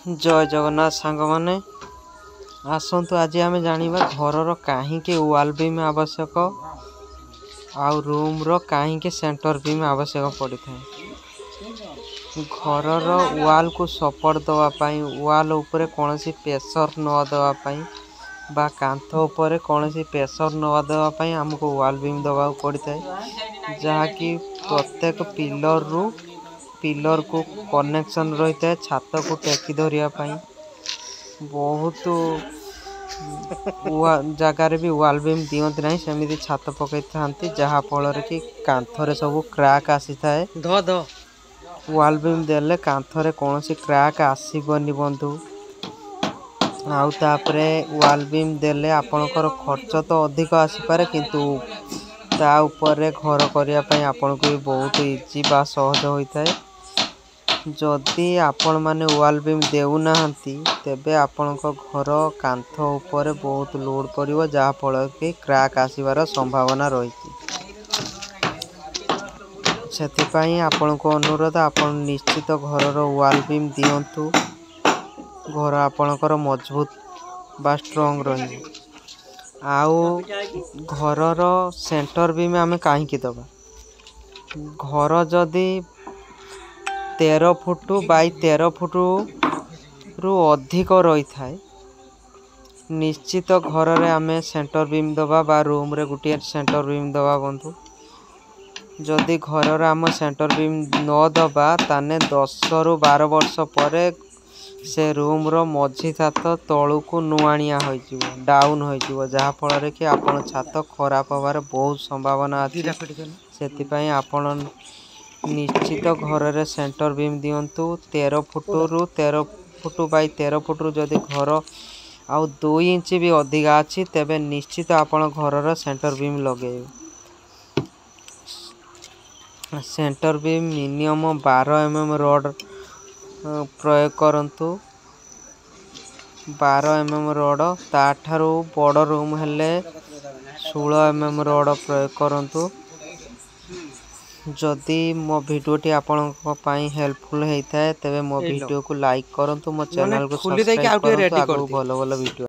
ଜୟ ଜଗନ୍ନାଥ ସାଙ୍ଗମାନେ, ଆସନ୍ତୁ ଆଜି ଆମେ ଜାଣିବା ଘରର କାହିଁକି ୱାଲ୍ ବିମ୍ ଆବଶ୍ୟକ ଆଉ ରୁମ୍ର କାହିଁକି ସେଣ୍ଟର ବିମ୍ ଆବଶ୍ୟକ ପଡ଼ିଥାଏ। ଘରର ୱାଲ୍କୁ ସପୋର୍ଟ ଦେବା ପାଇଁ, ୱାଲ୍ ଉପରେ କୌଣସି ପ୍ରେସର ନ ଦେବା ପାଇଁ ବା କାନ୍ଥ ଉପରେ କୌଣସି ପ୍ରେସର ନ ଦେବା ପାଇଁ ଆମକୁ ୱାଲ୍ ବିମ୍ ଦେବାକୁ ପଡ଼ିଥାଏ, ଯାହାକି ପ୍ରତ୍ୟେକ ପିଲରରୁ ପିଲରକୁ କନେକ୍ସନ୍ ରହିଥାଏ ଛାତକୁ ଟେକି ଧରିବା ପାଇଁ। ବହୁତ ଜାଗାରେ ବି ୱାଲ୍ ବିମ୍ ଦିଅନ୍ତି ନାହିଁ, ସେମିତି ଛାତ ପକାଇଥାନ୍ତି, ଯାହାଫଳରେ କି କାନ୍ଥରେ ସବୁ କ୍ରାକ୍ ଆସିଥାଏ। ୱାଲ୍ ବିମ୍ ଦେଲେ କାନ୍ଥରେ କୌଣସି କ୍ରାକ୍ ଆସିବନି ବନ୍ଧୁ। ଆଉ ତାପରେ ୱାଲ୍ ବିମ୍ ଦେଲେ ଆପଣଙ୍କର ଖର୍ଚ୍ଚ ତ ଅଧିକ ଆସିପାରେ, କିନ୍ତୁ ତା ଉପରେ ଘର କରିବା ପାଇଁ ଆପଣଙ୍କୁ ବି ବହୁତ ଇଜି ବା ସହଜ ହୋଇଥାଏ। ଯଦି ଆପଣମାନେ ୱାଲ୍ ବିମ୍ ଦେଉନାହାନ୍ତି, ତେବେ ଆପଣଙ୍କ ଘର କାନ୍ଥ ଉପରେ ବହୁତ ଲୋଡ଼୍ ପଡ଼ିବ, ଯାହାଫଳରେ କି କ୍ରାକ୍ ଆସିବାର ସମ୍ଭାବନା ରହିଛି। ସେଥିପାଇଁ ଆପଣଙ୍କୁ ଅନୁରୋଧ, ଆପଣ ନିଶ୍ଚିତ ଘରର ୱାଲ୍ ବିମ୍ ଦିଅନ୍ତୁ, ଘର ଆପଣଙ୍କର ମଜବୁତ ବା ଷ୍ଟ୍ରଙ୍ଗ ରହିବ। ଆଉ ଘରର ସେଣ୍ଟର ବିମ୍ ଆମେ କାହିଁକି ଦେବା? ଘର ଯଦି 13 ଫୁଟ ବାଇ 13 ଫୁଟରୁ ଅଧିକ ରହିଥାଏ, ନିଶ୍ଚିତ ଘରରେ ଆମେ ସେଣ୍ଟର ବିମ୍ ଦେବା ବା ରୁମ୍ରେ ଗୋଟିଏ ସେଣ୍ଟର ବିମ୍ ଦେବା ବନ୍ଧୁ। ଯଦି ଘରର ଆମ ସେଣ୍ଟର ବିମ୍ ନ ଦେବା, ତାହେଲେ 10ରୁ 12 ବର୍ଷ ପରେ ସେ ରୁମ୍ର ମଝି ଛାତ ତଳକୁ ନୁଆଁଣିଆ ହୋଇଯିବ, ଡାଉନ୍ ହୋଇଯିବ, ଯାହାଫଳରେ କି ଆପଣ ଛାତ ଖରାପ ହେବାର ବହୁତ ସମ୍ଭାବନା ଅଛି। ସେଥିପାଇଁ ଆପଣ ନିଶ୍ଚିତ ଘରରେ ସେଣ୍ଟର ବିମ୍ ଦିଅନ୍ତୁ। 13 ଫୁଟରୁ 13 ଫୁଟ ବାଇ 13 ଫୁଟରୁ ଯଦି ଘର ଆଉ 2 ଇଞ୍ଚ ବି ଅଧିକା ଅଛି, ତେବେ ନିଶ୍ଚିତ ଆପଣ ଘରର ସେଣ୍ଟର ବିମ୍ ଲଗାଇବେ। Centre beam minimum 12 M rod ପ୍ରୟୋଗ କରନ୍ତୁ, 12 ଏମ୍ ରଡ଼୍। ତାଠାରୁ ବଡ଼ ରୁମ୍ ହେଲେ 16 ଏମ୍ ରଡ଼୍ ପ୍ରୟୋଗ କରନ୍ତୁ। ଯଦି ମୋ ଭିଡ଼ିଓଟି ଆପଣଙ୍କ ପାଇଁ ହେଲ୍ପଫୁଲ୍ ହେଇଥାଏ, ତେବେ ମୋ ଭିଡ଼ିଓକୁ ଲାଇକ୍ କରନ୍ତୁ, ମୋ ଚ୍ୟାନେଲକୁ ସବସ୍କ୍ରାଇବ୍ କରନ୍ତୁ। ଆଗକୁ ଭଲ ଭଲ ଭିଡ଼ିଓ